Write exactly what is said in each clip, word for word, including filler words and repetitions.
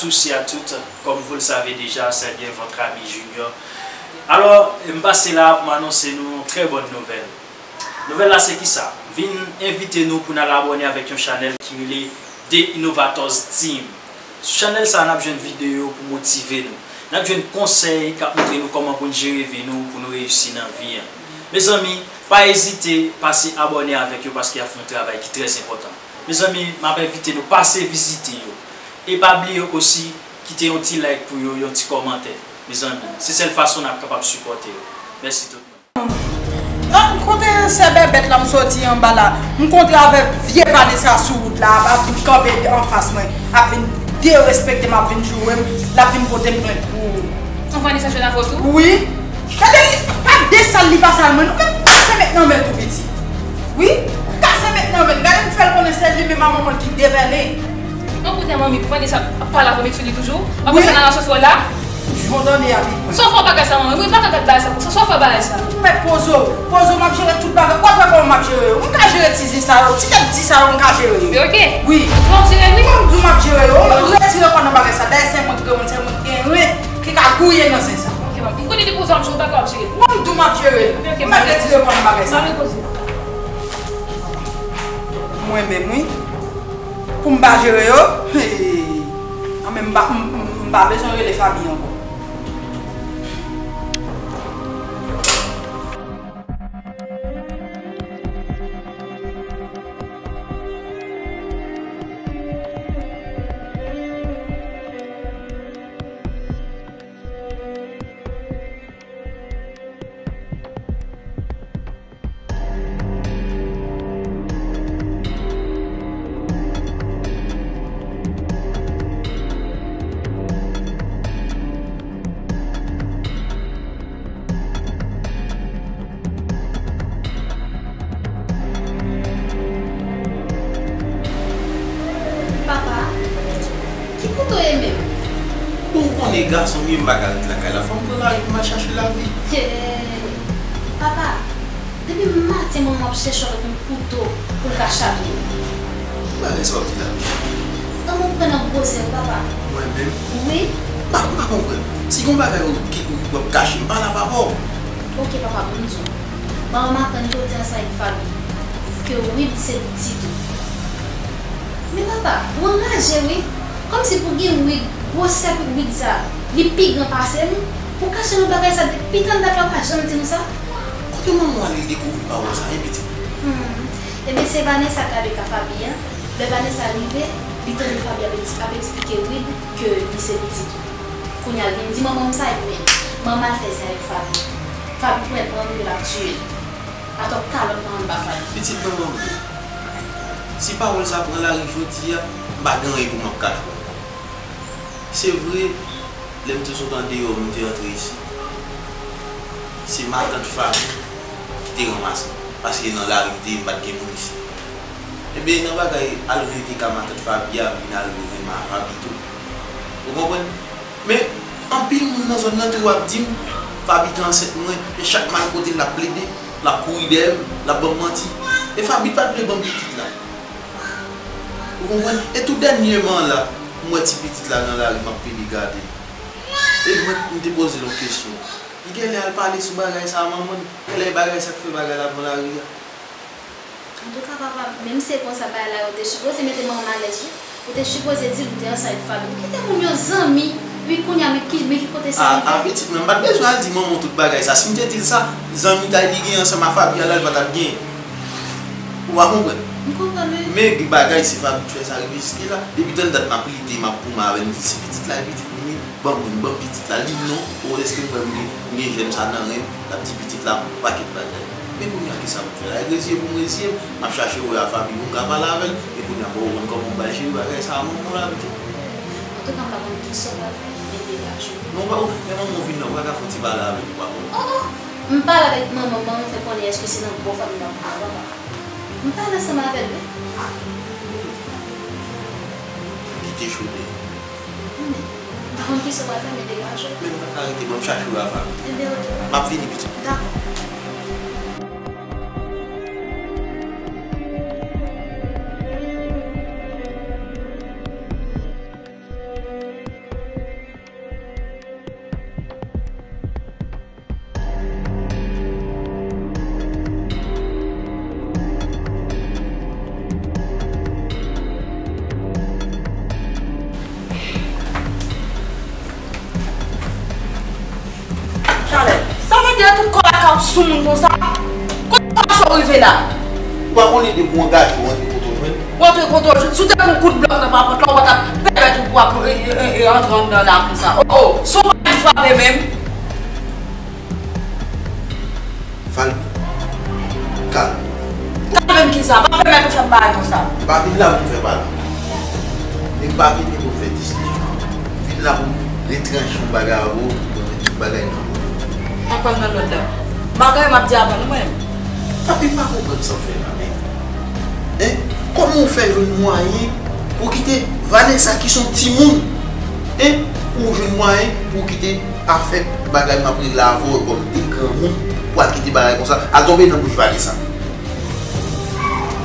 Souci à toutes, comme vous le savez déjà, c'est bien votre ami Junior. Alò, m pase la pou m anonse nou yon trè bòn nouvèl. Nouvèl la se kisa? M vin envite nou pou n al abòne avèk yon chanèl ki rele The Innovators Team. Sou chanèl sa a, n ap jwenn videyo pou motive nou. N ap jwenn konsèy k ap montre nou kòman pou n jere vi nou, pou nou reyisi nan vi an. Mezanmi, pa ezite pase abòne avèk yo paske y ap fè yon travay ki trè enpòtan. Mezanmi, m ap envite nou pase vizite yo. E pa bliye osi, kite yon ti like pou yo, yon ti kòmantè. Mezanmi, se sèl fason n ap kapab sipòte yo. Mèsi tout moun. Ah, kote sè Bèbèt la m soti anba la? M kontre avèk vye Vanessa sou wout la, ap vin kanpe anfas mwen, ap vin derespekte m, ap vin joure m, l ap vin pote m plent pou. An Vanessa jwe nan fòs ou? Wi. Gade li, pa de sal li pa sal mwen, nou menm kase met nan men tou piti. Wi, kase met nan men, gade m fè l konnen se li menm a manman l ki devène. Non, koute manmi, pou Vanessa ap pale avè m sou li toujou. Wi. Apre sa, nan asosye la. Jan w tande a pi pwen. Sa w fè bagay sa, manmi? Wi, m pa ka gad bagay sa konsa. Sa w fè bagay sa? Mèt poze w. Poze w, m ap jere tout bagay. Ou ap wè kòman m ap jere yo. M ka jere ti zen sa yo. Ti tèt di sa yo, m ka jere yo. Yo, ok. Wi. Ou ap jere, wi? Mwen, m di w m ap jere yo. Ou retire kò nan bagay sa. Dayè, se mwen ki gen, se mwen ki gen ren ki ka gouye nan zen sa. Ok, manmi. M konnen depi w di w ap jere, w pa ka ap jere. Mwen, m di w m ap jere. Ok, ok, manmi. M mèt retire kò nan bagay sa. Mwen menm, wi. Pou m pa jere yo? Hey! An, men m pa, m, m, m pa bezwen rele Fabi ankò. Papa, ki kote w ye menm? Bon, ou konnen gason m ye, m pa ka ret lakay la. Fò m pran lari pou m al chache lavi. Hey! Papa, depi maten manman ap chèche w avèk yon kouto pou l ka chape m. Ki bagay sa w ap di la? Manman pran nan gwosè, papa. Mwen menm? Wi. M pa, m pa konprann. Si gon bagay ou, ki, ou, w ap kache m, pale avè papa w. Ok, papa, pou m di w. Manman m aprann jodi a sa avèk Fabi, ke Wid se pitit ou. Men papa, ou anraje wi. Kòmsi pou gen Wid, gwosè wid sa, li pi gran pase m. Ou kache nou bagay sa depi tann dat la, ou pa janm di nou sa? Kote manman w ale dekouvri pawòl sa, en pitit? Hmm. Ebyen, se Vanessa k ale ka Fabi an. Lè Vanessa rive, li tande Fabi ap eks-, ap eksplike Wid ke li se pitit ou. Kounye a, l vin di manman m sa, epi manman al fè sa avèk Fabi. Fabi pran l, pran l, l ap tiye l. Atò kalòt nan anba Fabi. Pitit manman m ye. Si pawòl sa pran lari jodi a, m pa gen anyen pou m ap kache w ankò. Se vre, lè m te sot andeyò, m te antre isit, se matant Fabi ki te ranmase m, paske nan lari m te ye, m pa t gen moun isit. Ebyen, nan bagay al rete ka matant Fabi a, m vin al renmen a Fabi tou. Ou konprann? Men, anpil moun nan zòn nan te w ap di m, Fabi te ansent mwen, e chak m al kote l, l ap plede, l ap kouri dèyè m, l ap ban m manti. E Fabi pa t vle ban m pitit la. Ou konprann? E tou dènyèman la, m wè ti pitit la nan lari, m ap plede gade l. E mwen, m te poze l yon kesyon. Li genlè al pale sou bagay sa a manman l. Genlè e bagay sa k fè bagay la pran lari a. Antouka, papa, menm se konsa bagay la, yo te sipoze mete manman m alèz, wi. Ou te sipoze di l ou te ansanm ak Fabi. Ou kite moun yo zanmi, wi, kounye a, men ki, men ki kote sa rive? A, a, pitit mwen, m pa t bezwen al di manman w tout bagay sa. Si m te di l sa, zanmitay li genyen ansanm ak Fabi a la, li pa t ap genyen. Ou pa konprann? M konprann, wi. Men gen bagay, se Fabi k fè sa rive jiske la. Depi tann dat m ap lite, m ap goumen avè l, m di, "Se pitit la, e pitit mwen ye. Ban mwen, ban m pitit la, li m non." O, èske m wè m gen, m gen jèm sa nan ren m? L ap di pitit la, yon pakèt bagay. Men kounye a, kisa pou m fè la? E reziye pou m reziye m, m ap chache wè a Fabi pou m ka pale avè l. E kounye a, bon, ou konn kòman m pral jere bagay sa a, manman w la, pitit. Antouka, m pa konn kisa w pral fè, men degaje w. Non, pa, men manman w vin la, ou pa ka fè yon ti pale avè l, ou pa konn. Oh, oh! M pale avèk manman, manman fè konnen èske se nan gwo fanmi m ap viv la, papa. M pale ansanm avè l, wi. Kite chode. Men, m pa konn kisa w pral fè, men degaje w. Men m pa ka rete, bon, m chache w a Fabi. Ebyen, oke. M ap vini, pitit. Dakò. sou moun konsa? Kote w mache w rive la? Ou pa konnen depi w angaje w antre kote w jwenn? W antre kote w jwenn. Si w te gen yon kout blòk nan papòt la, ou pa t ap pèmèt ou pou ap, e, e, e, e, antre anndan la konsa. O, o, si w pa vin frape menm. Falbi, kalme w. Kalme m kisa? Pa pèmèt ou fè m bagay konsa. M pa vin la pou m fè pale. E m pa vin ni pou m fè diskisyon. M vin la pou m retranche yon bagay avè w, pou m met tout bagay nan lòd. Pa pran nan lòd la. Bagay m ap di avan nou menm. Papi, m pa konprann sa w fè la menm. Hein? Kòman w fè jwenn mwayen pou w kite Vanessa ki se yon timoun? Hein? Pou w jwenn mwayen pou w kite afè bagay m ap regle avè w kòm de granmoun, pou w al kite bagay konsa, al tonbe nan bouch Vanessa.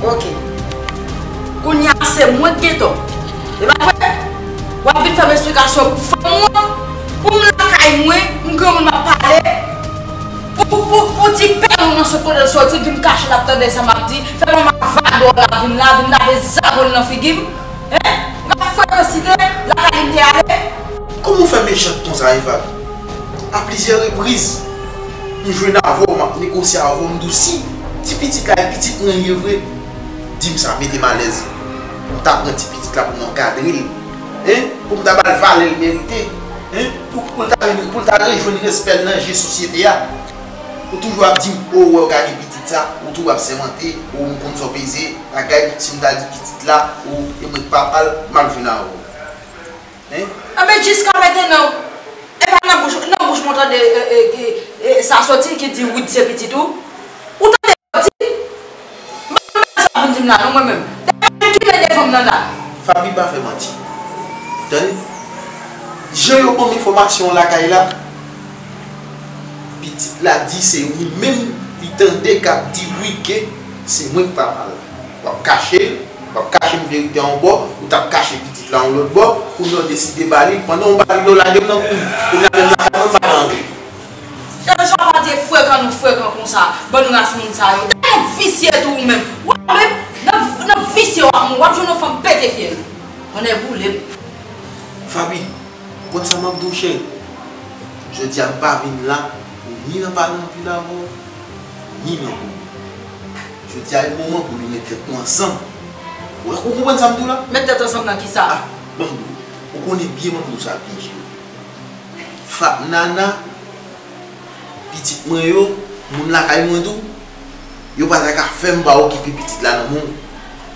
Ok. Kounye a se mwen k gen tò. E pa vre? W ap vin fè m esplikasyon pou fanm ou an, pou m lakay mwen, m granmoun m ap pale, pou, pou, pou, pou ti pè ou nan sot kote l soti, vin kache l ap tande sa m ap di, fè manman vagabon la vin la, vin lave zago l nan figi m. Hein? M ap frekansite lakay li m te ale. Kòman w fè mechan konsa, Eva? A plizyè repriz, m jwenn avè w, m ap negosye avè w, m di w si ti pitit la e pitit mwen li ye vre, di m sa, mete m alèz. M ta pran ti pitit la pou m ankadre l, hein, pou m ta ba l valè l merite, hein, pou, pou l ta, pou l ta rejwenn respè l nan je sosyete a. Ou toujou ap di m, o, ou wè w ka gen pitit sa, ou toujou ap sèmante, o, m konn sa w peze, bagay, si m ta di pitit la, o, e mwen k papa l, m ap jwenn avè w. Hein? Anben, jiska mentenan, e pa nan bouch, nan bouch mwen tande, e, e, e, e, sa soti ki di Wid se pitit ou? Ou tande soti? M pa konn sa pou n di m la non, mwen menm. Dayè, m kile devan m nan la. Faby, pa fè manti. Tande? Jan yo ban m enfòmasyon lakay la, pitit la di se ou menm li tande k ap di wi ke se mwen k papa l. W ap kache l, w ap kache m verite a yon bò, ou t ap kache pitit la yon lòt bò, kounye a w deside ba li l, pandan w ba li l, w lage m nan kouri. Kounye a menm lakay mwen m pa ka antre. Jan w pa te frekan nou frekan konsa, bann ras moun sa yo. Dayè w visye tou ou menm. W ap menm nan, nan visye w ap mouri, w ap jwenn yon fanm pete fyèl. Annèboule m. Faby, ou konn sa m ap di w cheri? Jodi a m pa vin la pou ni nan pale anpil avè w, ni nan goumen. Jodi a e moman pou nou met tèt nou ansanm. Ou, ou konprann sa m di w la? Met tèt ansanm nan kisa? Ah, ban m di w. Ou konnen byen, ban m di w sa byen, cheri. Fa, Nana, pitit mwen yo, moun lakay mwen tou, yo pa ta ka fè m pa okipe pitit la nan men w.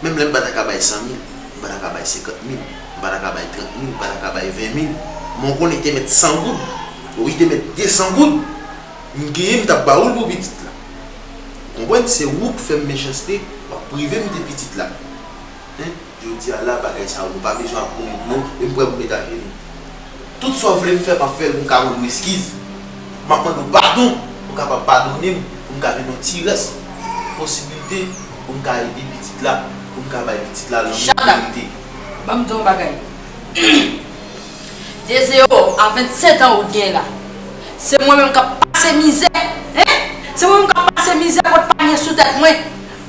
Menm lè m pa ta ka bay san mil, m pa ta ka bay senkant mil, m pa ta ka bay trant mil, m pa ta ka bay ven mil. Men w konnen te mèt san goud. Wi, te mèt de san goud. M genyen, m t ap ba w l pou pitit la. Ou konprann? Se ou k fè m mechanste, w ap prive m de pitit la. Hein? Jodi a la, bagay sa yo, nou pa bezwen ap kouri pou yo, e m prè pou met ajenou. Tout sa w vle m fè, m ap fè l pou m ka mande w eskiz. M ap mande w padon, pou w kapab padone m, pou m ka jwenn yon ti rès posiblite, pou m ka ede pitit la, pou m ka bay pitit la lanmou li merite. Ban m di w yon bagay. Dezeo, a vennsenk an ou t gen la. Se mwen menm k ap pase mizè, hein? Se mwen menm k ap pase mizè, kot pa gen sou tèt mwen.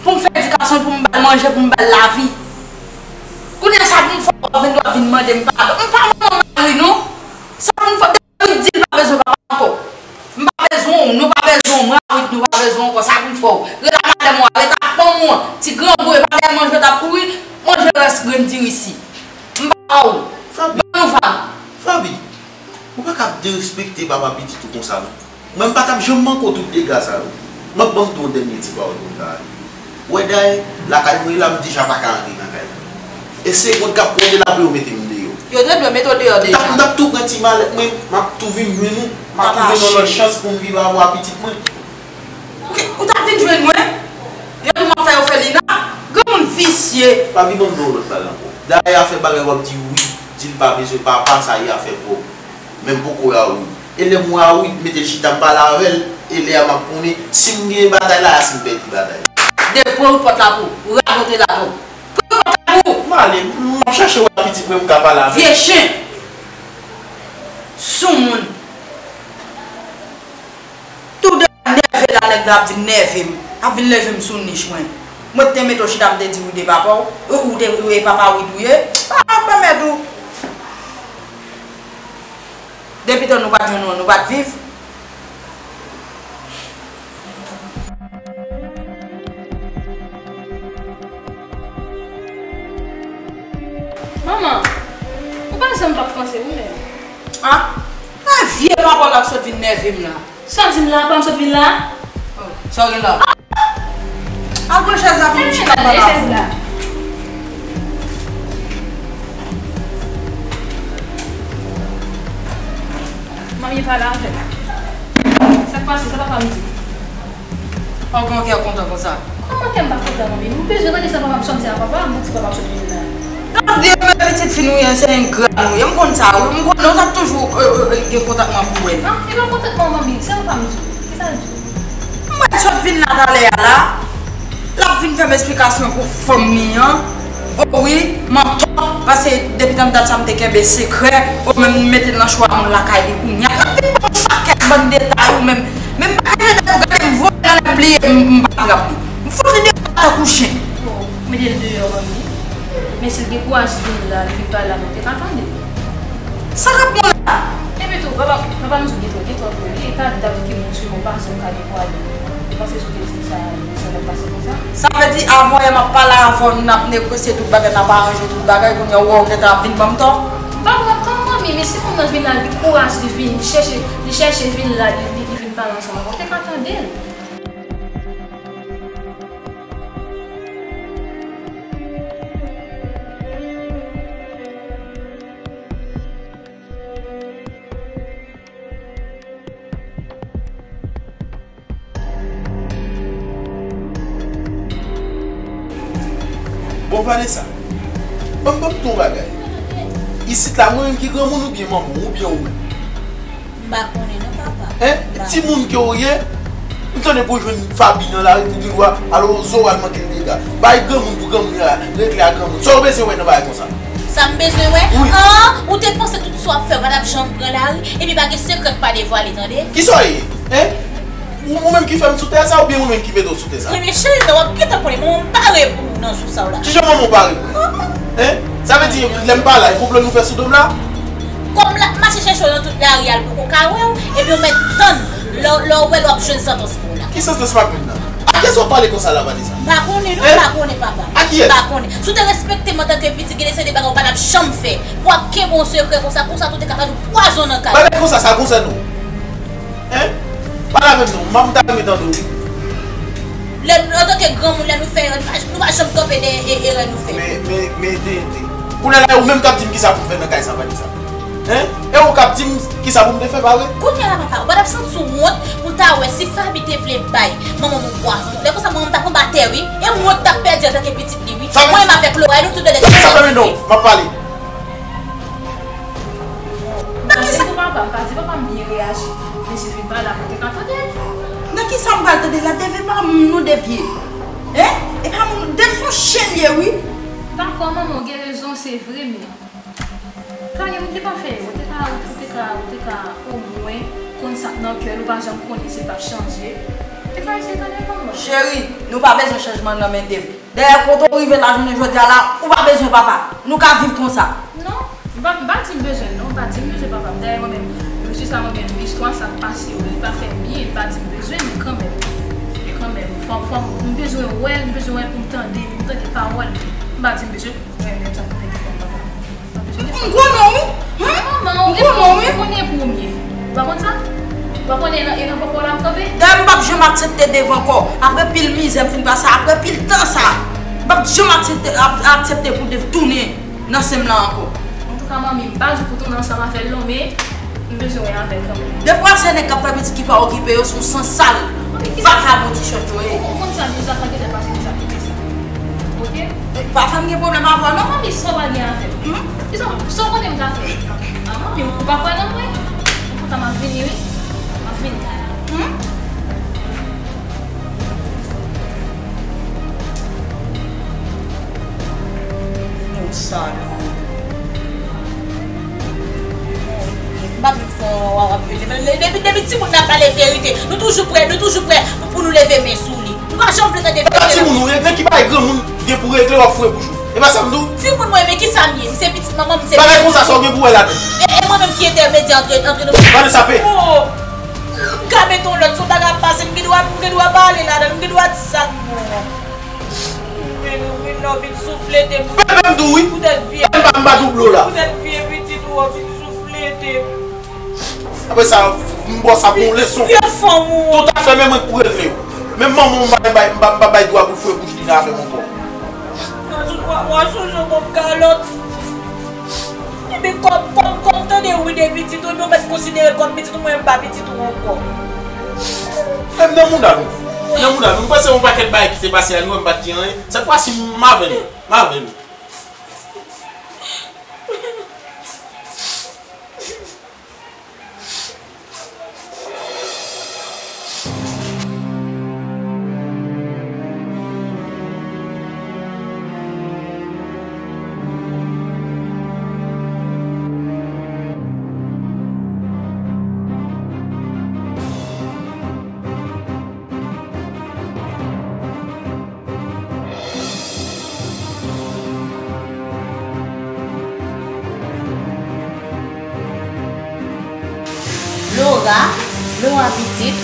Pou m fè edikasyon l, pou m ba l manje, pou m ba l lavi. Kounye a sa pou m fè w vin, w ap vin mande m padon. M pa manman mari non. Sa pou m fè w, depi w di l pa bezwen papa ankò. M pa bezwen w, nou pa bezwen w, mwen avèk nou pa bezwen w ankò. Sa pou m fè w. Ret ak madanm ou an, ret ak fanm ou an. Ti grangou, e pa dèyè manje w t ap kouri, manje rès grenn diri isi. M pa ba w. Faby. Ban nou vag. Faby, ou pa ka ap derespekte papa pitit ou konsa non. Mwen m pa t ap janm manke w tout dega sa yo. M ap ban m di w yon dènye ti pawòl pou m ta ale. Ou wè dayè, lakay mwen ye la, m deja pa ka antre nan kay la. E se moun k ap konte la pou yo mete m deyò. Yo te dwe mete w deyò deja. M t ap, m t ap tou pran ti malèt mwen, m ap tou vin jwenn ou, m ap tou jwenn yon lòt chans pou m viv avè w a pitit mwen. Ok, ou t ap vin jwenn mwen? Yo di w m ap fè òfelina? Granmoun visye. Faby, ban m di w yon lòt bagay ankò. Dayè afè bagay w ap di wi, di l pa bezwen papa, sa ye afè pa w. Men m poko wè Awoud. E lè m wè Awoud, m mete l chita, m pale avè l, e lè a m ap konnen si m genyen batay la, a si m pèdi batay la. Dev, pran pòt la pou ou. Radote la pou ou. Pran pòt la pou ou. M ale, m ap chache wè pitit mwen, m ka pale avè l. Vye chen. Soumoun. Toude ap nève la, nèg la ap vin nève m. Ap vin leve m sou nich mwen. Mwen te mete w chita, m te di wi de papa w. Ou, ou te, ou e papa wi tou ye. Pa, pa mèt ou. Depi tan nou pa t jwenn nou, nou pa t viv. Panse m p ap panse wi menm. Ah? Ah, vye pawòl ap sot vin nève m la. Sa w di m la, pa m sot vin la? Oh, sa w gen la? Al pran chèz la pou nou chita pale avè w. Manmi pale avè m. Sa k pase? Sa papa m di? Ou gen kè kontan konsa? Kòman kè m pa kontan, manmi? M bezwen tande sa papa m sot di a, papa m, m di papa m sot vin la. Gade, men pitit fi nou ye, se engra nou ye. M konn sa, wi. M konn nou t ap toujou, euh, euh, gen kontantman pou wè. Ah, e pa kontantman, manmi. Se papa m di. Kisa l di? M wè l sot vin la talè a la. L ap vin fè m esplikasyon pou fanm li an. O wi, m antò, paske depi nan dat sa m te kenbe sekrè, ou menm mete l nan chwa moun lakay li kounye a. L ap vin ban m pakèt bann detay ou menm. Men m pa gen lè pou gade m voye nan lè m bliye m, m pa trap li. M fout li deyò tankou chen. Bon, mete l deyò, manmi. Men si l gen kouraj vin la, li vin pale la, nou te ka tande. Sa k ap bon la? Epi tou, papa, papa m di w gen twò, gen twò vre wi. E pa dat ki moun sou yon pase ou ka gen pou ale. Ou panse si w te di m sa, sa t ap pase konsa? Sa vle di, avan yè m ap pale avè w, n ap negosye tout bagay, n ap aranje tout bagay, kounye a ou wè w gentan ap vin ban m tò? M pa pran tò, manmi, men si moun nan vin la, li gen kouraj, li vin, li chèche, li chèche vin la, li, li, li vin pale ansanm avè w, ou te ka tande l. Bon, Vanessa, ban m, ban m di w yon bagay. Isit la, mwen menm ki granmoun oubyen manman w oubyen ou menm? M pa konnen non, papa. Hein? M pa Timoun ke w ye, m tande pou w jwenn Faby nan lari pou di lwa, alò zò w al manke l dega. Bay granmoun pou granmoun la, regle a granmoun. Sa w bezwen wè nan bagay konsa? Sa m bezwen wè? Wi. An, ou te panse tout sa w ap fè pa t ap janm pran lari, epi pa gen sekrè k pa devwale, tande? Kisa w ye? Hein? Ou, ou menm ki fè m sou tè sa, oubyen ou menm ki mete w sou tè sa? Ebyen, cheri, w ap gentan konnen, manman m pare pou ou nan jou sa w la. Kijan manman w pare pou mwen? Hein? Sa vle di, lè m pa la, e konplo nou fè sou do m la? Kòm l ap mache chèche w nan tout lari a, l poko ka wè w, epi w mèt tann, lè, lè w wè l, w ap jwenn santans pou w la. Ki santans m ap jwenn nan? A kiyès w ap pale konsa la, Vanessa? M pa konnen, non, m pa konnen, papa. A kiyès? M pa konnen. Si w te respekte m antanke pitit, gen de seri de bagay ou pa t ap janm fè. Pou w ap kenbe yon sekrè konsa, konsa tou te ka fè nou pwazon nan kay. Bagay konsa, sa konsène w? Hein? Pale avè m non, m ta renmen tande w. Lè, antanke granmoun, lè nou fè erè, nou pa, nou pa janm kanpe dèyè e-, erè nou fè. Men, men, men, tenten. Kounye a la, e ou menm k ap di m kisa pou m fè nan kay sa, Vanessa. Hein? E ou k ap di m kisa pou m te fè, pa vre? Kounye a la, papa, ou pa t ap santi w wont pou w ta wè si Faby te vle bay manman m yon pwazon. Lè konsa, manman m t ap anba tè, wi. E m wont t ap pèdi antanke pitit li, wi. Mwen menm avèk Laura, nou tou de lè te... Sa fè non, m ap pale. Nan kisa? Papa, m pa di papa m byen reyaji. Men si l vin pale la, pou te ka tande. Nan kisa m pral tande la? Devye pa moun nou devye. Hein? E pa moun, Dev se yon chen l ye, wi. Dakò, manman, w gen rezon, se vre, men Kay, ou te ka fè, ou te ka, ou te ka, ou te ka omwen konn sa k nan kè l, ou pa janm konnen si l p ap chanje. Ou te ka eseye tande manman. Cheri, nou pa bezwen chanjman nan men Dev. Dayè, kote w rive la jounen jodi a la, ou pa bezwen papa. Nou ka viv konsa. Non, m pa, m pa di m bezwen l non, m pa di m bezwen papa m. Dayè, mwen menm, mesye sa, mwen menm, istwa sa k pase yo, li pa fè m byen, m pa di m bezwen l, men kanmenm, men kanmenm, fò, fò m, m bezwen wè l, m bezwen wè l pou m tande, pou m tande pawòl li. M pa di m bezwen l. Mwen menm sa pou fè ki fè m papa. M konnen w wi. Hein? Manman, ou gen pou, ou konnen pou ou m ye. Ou pa konn sa? Ou pa konnen e nan, e nan pòpò w la m kanpe? Dayè m p ap janm aksepte Dev ankò. Apre pil mizè m fin pase, apre pil tan sa, m p ap janm aksepte, ap, aksepte pou Dev tounen nan sen m lan ankò. Antouka, manmi, m pa di pou tounen ansanm avè l non, men m bezwen wè avè l kanmenm. Defwa se nèg k ap fè pitit ki pa okipe yo, se yon sans sal. Vakabon ti chòt yo ye. Ou konn sa deja, sa gentan pase deja, kite sa. Oke? Pa fè m gen pwoblèm avè w non. Manmi, sa w pa gen avè m. Hmm? Kisa, sa w konnen m ka fè? A, manmi, ou pa kwè nan mwen? Antouka, m ap vini wi. M ap vini. Hmm? Yon salòp. M pa vle fè w ap rele. Depi, depi timoun nan pale verite, nou toujou prè, nou toujou prè pou, pou nou leve men sou li. Nou pa janm vle tande verite. Timoun ou ye, nan ki bagay granmoun gen pou regle w ap foure bouch ou? E pa sa m di w? Timoun mwen, men kisa m ye? M se pitit manman m, m se pitit... Bagay konsa, sa w gen pou wè ladan? E, e mwen menm ki entèmedyè antre, antre nou. Vanessa, pe. Oh! M ka mete yon lòt, si yon bagay ap pase, m gen dwa, m gen dwa pale ladan, m gen dwa di sa k bon an. Men nou, men lè w vin souflete m. Fè m di w wi. Poutèt vye... M pa, m pa doub w la. Poutèt vye pitit Sa, m ba w sa pou yon leson. Vye fanm ou. Toutafè, men mwen k pou regle w. Menm manman w, m pa bay, m pa, m pa bay dwa pou l foure bouch li nan afè m ankò. Nan tout wa, wa chonje w kòm kalòt. Epi kòm, kòm, kòm tande wi de pitit ou, epi w mèt konsidere l kòm pitit ou, mwen menm m pa pitit ou ankò. Menm nan mouda nou. Nan mouda nou. M panse yon pakèt bagay ki te pase a, nou wè m pa t di anyen. Sèt fwa si, m avè nou. M avè nou. Laura, Laura pitit.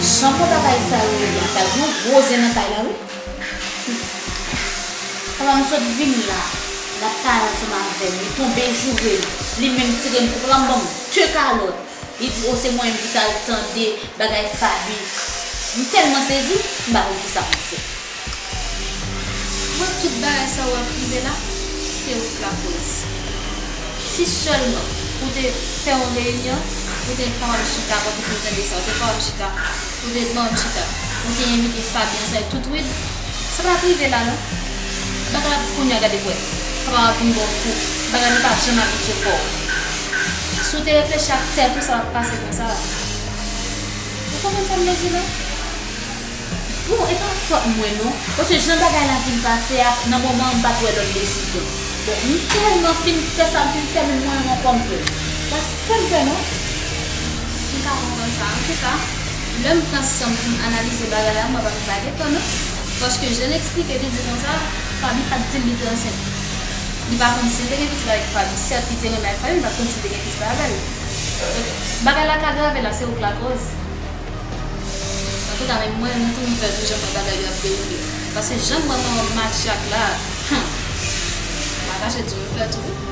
Jan pou bagay sa yo ye la, sa gen yon gwo zen nan kay la wi. Papa m sot vin la, l ap pale ansanm avè m, li tonbe joure m, li menm tire m kou, papa m ban m de kalòt. Li di, o, se mwen menm ki t al tande bagay Faby. M tèlman sezi, m pa konn kisa pou m fè. Mwen, tout bagay sa w ap rive la, se ou k lakoz. Si sèlman ou te fè yon reyinyon, ou te kapab chita, bon, pou tande sa, ou te kapab chita, ou te, bon, chita, ou te envite Faby ansanm ak tout Wid, sa pa t ap rive la, non. Bagay la kounye a gade kwè. Papa w ap vin ba w kou. Bagay nou pa t janm abitye fè w. Si w te reflechi ak tèt ou, sa p ap pase konsa. Ou konprann sa m vle di la? Bon, e pa fòt mwen non. Paske jan bagay la fin pase a, nan moman an, m pa t wè lòt desizyon. Bon, m tèlman fin fè sa m fin fè, menm mwen menm ankò m pè. Pa t fè m pè non. M ka konprann sa. Antouka, lè m pran san m pou m analize bagay la, mwen pa m pa gen tan non. Paske jan l eksplike, li di konsa, Faby pa t di l li te ansent. Li pa konn si l te gen pitit avèk Faby. Sèt, li te renmen ak Faby, men li pa t konn si l te gen pitit avè l. Donk, bagay la ka grave la, se ou k lakòz. Antouka, menm mwen, mwen tou m pè tou jan bagay yo ap dewoule. Paske jan m wè manman m ak Jack la, hmm, m pa kache di w m pè tou wi.